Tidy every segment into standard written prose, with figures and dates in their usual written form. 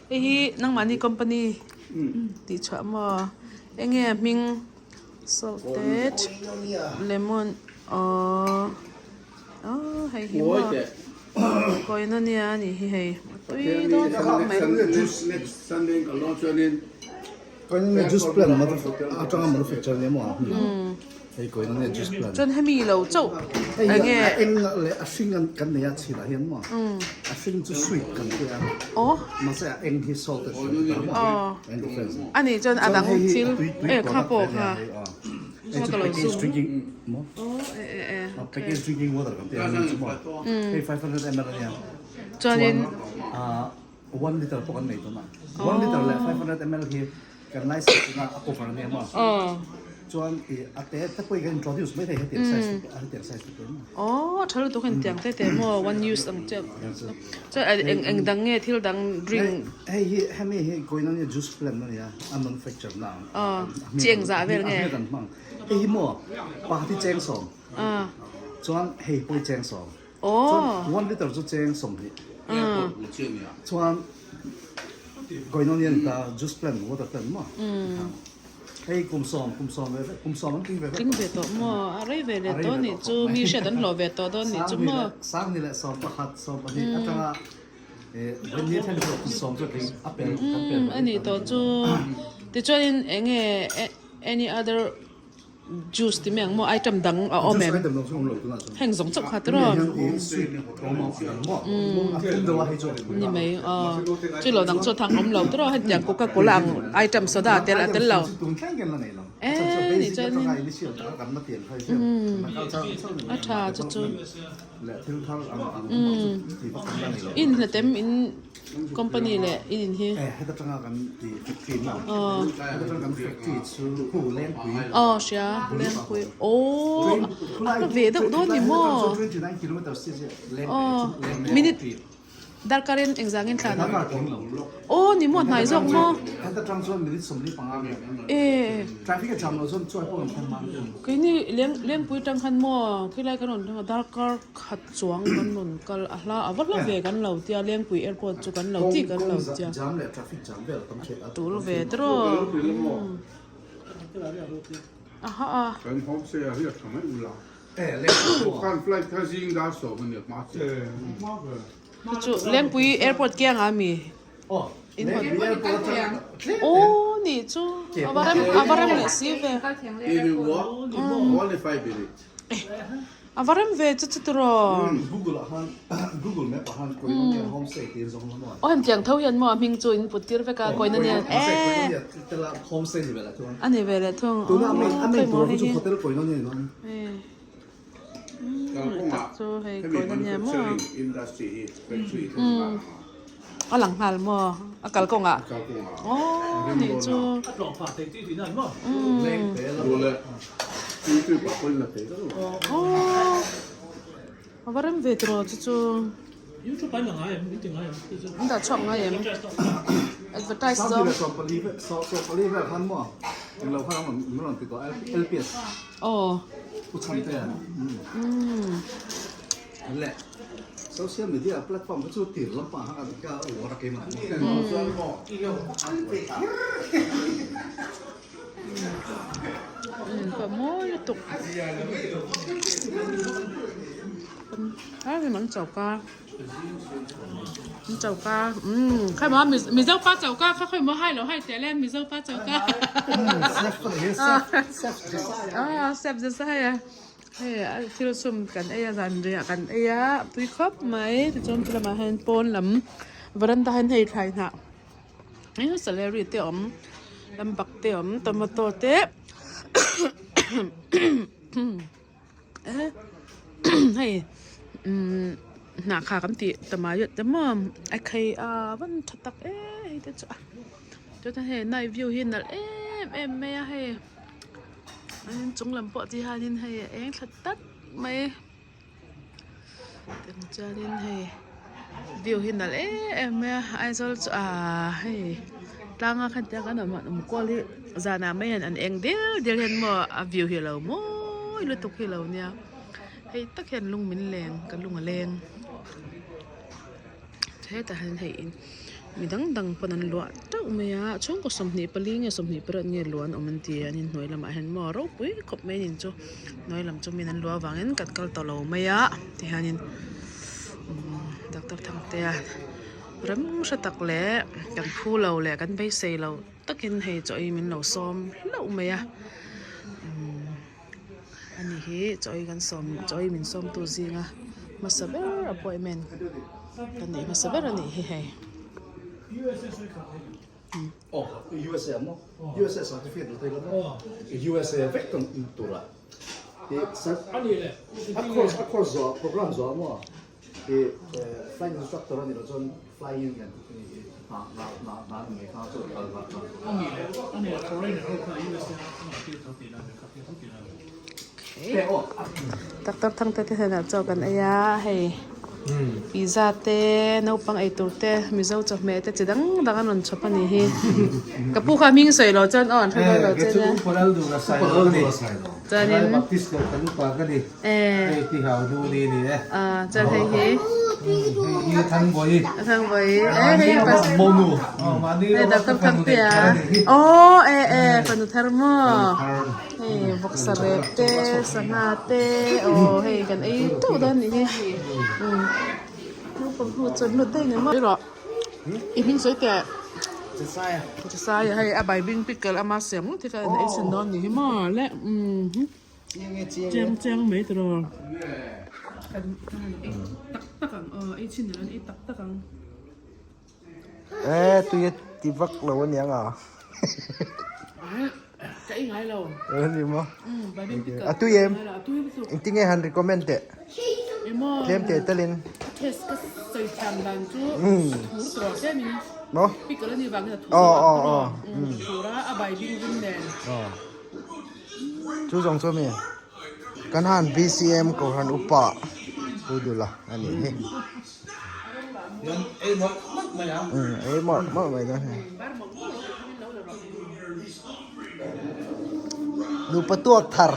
Hei hi nangmahni company tih chhuah maw eng nge a hming salted lemon aww aww hei hi maw koinonia a nih hi hei a tui dawn khawp mai. Chuan hemi lo chauh eng nge aw aw a nih chuan a dang thil e kha pawh kha kha ka lo zoom aw e e e chuanin. One liter pawh kan nei dawn a, one liter leh 500 ml hi kan license tuna a cover a nia maw? Chuan i a te te pawh hi kan introduce mai thei hetiang size te pawh hetiang size te pawh hi maw? Aw a tha lutuk hian tiang te te maw one use ang chiah chuan eng eng dang nge thil dang drink Hei hi hemi hi Koinonia juice plant a nia a manufacture na ang chi eng zah vel nge? A hmel kan hmang hei hi maw pakhat hi cheng sawm chuan hei pawh hi cheng sawm. Chuan one liter chu cheng 20. Chuan Koinonia ta juice plant water plant maw? Hei kum sawm kum sawm ve ve kum sawm an tling ve ve Tling ve tawh maw? A rei ve leh tawh nih chu mi hriat an hlawh ve tawh dawn nih chu maw? Sangni leh sawm pakhat sawm pahnih atanga Vawini thlen chu kum sawm chu tling a pel kan pel A nih tawh chu tichuanin eng nge any other Juice ti mai ang maw item dang a awm em? Heng zawng chauh kha tiraw? Ni mai aw chu lo dang chu thang awm lo tiraw hetiang coca cola ang item soda a tel a tel lo e ni chuan in a tha chu chu in hnatem in. Company leh in in hi. Aw hria Lengpui aww a hla ve deuh dawn ni maw aw minute darkar in engzah nge thlan ang aw ni maw hnai zawk maw e keini Lengpui tang khan maw khilai kan rawn thleng a darkar khat Chuang kan rawn kal a hla a va hla ve kan lo tia Lengpui airport chu kan lo tih kan lo tia tul ve tiraw aha a. Chu Lengpui airport kiangah ami in hawn aw nih chu a va rem a va rem leh si ve. A va rem ve chu chu tiraw. Aw hemi tiang tho hian maw a hming chu in put tir vek a kawina nen eee a ni ve leh thung aw khawi maw hei hi umm tak chu hei kawina nia maw umm a lang nghal maw a kalkawngah aw nih chu umm aw a va rem ve tiraw chu chu an dah chhuak ngai em advertise zawng aw umm. Social media platform kha chu tir lampang kha ka uar a keimah ni. Ka mawi lutuk a hlim an choka an choka umm khawi maw mizo pa choka kha khawi maw hai lo hai teh le mizo pa choka ah chef zesai a. Hei a thil sum kan ei a zan riah kan ei a tui khawp mai tichuan chu lamah hian pawn lam veranda hian hei thlai hnah eng celery te a awm lambak te a awm tomato te hei umm hnah kha kan tih tamayo te maw a khei a van tha tak em hei te chu a chuan hei night view hi nalh em em mai a hei. Chung lam pawh ti hianin hei a eng thla tak mai tiang chuanin hei view hi nalh em em mai a Aizawl chu ahh hei tlanga khan tiang an awm awm kual hi zanah mai hian an eng dil dil hian maw a view hi alo mawi lutuk hi alo nia hei tak hian lung min leng ka lung a leng hetah hian hei in. Mi dang dang pawn an luah teuh mai a chhungkaw 24 nge 28 nge luah an awm an ti a an inhnuai lamah hian maw ropui khawp mai a ni chu hnuai lam chu min an luah avangin kan kal tawh lo mai a tihianin umm doctor Thangtea rem hre tak leh kan phu lo leh kan beisei lo takin hei chaw ei min lo sawm hlauh mai a umm. Ani hi chaw ei kan sawm chaw ei min sawmtu zinga hmasa ber appointment kan neih hmasa ber a nih hi hei. Doctor Thangte te hnenah chaw kan ei a hei pizza te naupang ei tur te mizo chawhmeh te chi dang dang an rawn chhawp a nih hi ka pu kha hming sawi lo chuan aw an hre dawn lo che nia chuanin chuan hei hi hei doctor Thangtea aw e e fanu thar maw hei vawksa rep te sangha te aw hei kan ei teuh dawn a nih hi umm naupang ho chuan lut daih ni maw i hming sawi teh Chesaia hei a baibing pickle ama siam ngawt hi ka en ei chhin dawn a nih hi maw le umm. Chiang chiang mai tiraw. Kan han ei tak tak ang aw ei chhin an ei tak tak ang. Eh tui a ti vak lo a niang a. Ka ei ngai lo. A ni maw? A tui em? Engtinge han recommend teh? Tlem teh telin. Test ka sawi thiam dan chu a thur tiraw tlemin. Maw? Pickle a nih vangin a thur tiraw. Thur a a bai bing vin nen. Chu zawng chu mi kan han BCM Kohhran Upa Pu Dula a nih hi. Umm ei mawlh mawlh mai dawn hei. Nupa tuak thar.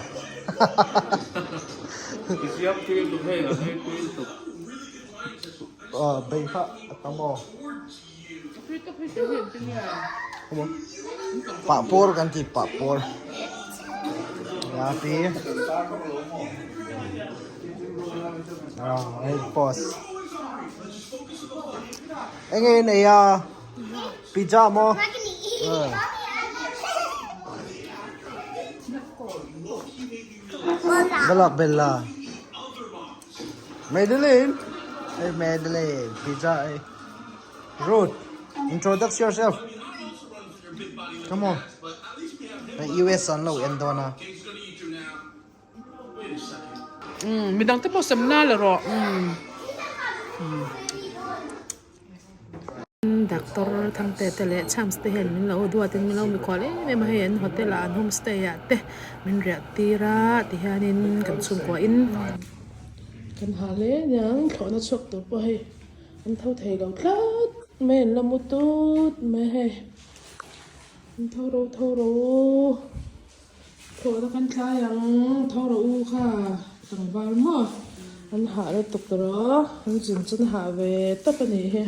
Aw bei kha a tam aw. Pahpawr kan ti pahpawr ya pi hei post enge nei a pizza maw Balak Bella Madeline hey Madeline pizza ei Ruth, introduce yourself. Come on. US an lo en dawn a. Um, midang te pawh sem na la rawh. Um. Doctor Thangte te leh Chams te hian min lo duat in min lo mikhual em em a hei an hotel ah an homestay ah te min riah tir a tihianin kan chhungkua in kan ha hle aniang thlawhna chhuak tur pawh hei An tho thei lo tlat mai an la mu tut mai hei an tho ro tho ro thawhna kan thlai ang tho ro u kha tlangval maw an hah lutuk tawh an zin chu an hah ve tawp a nih hi.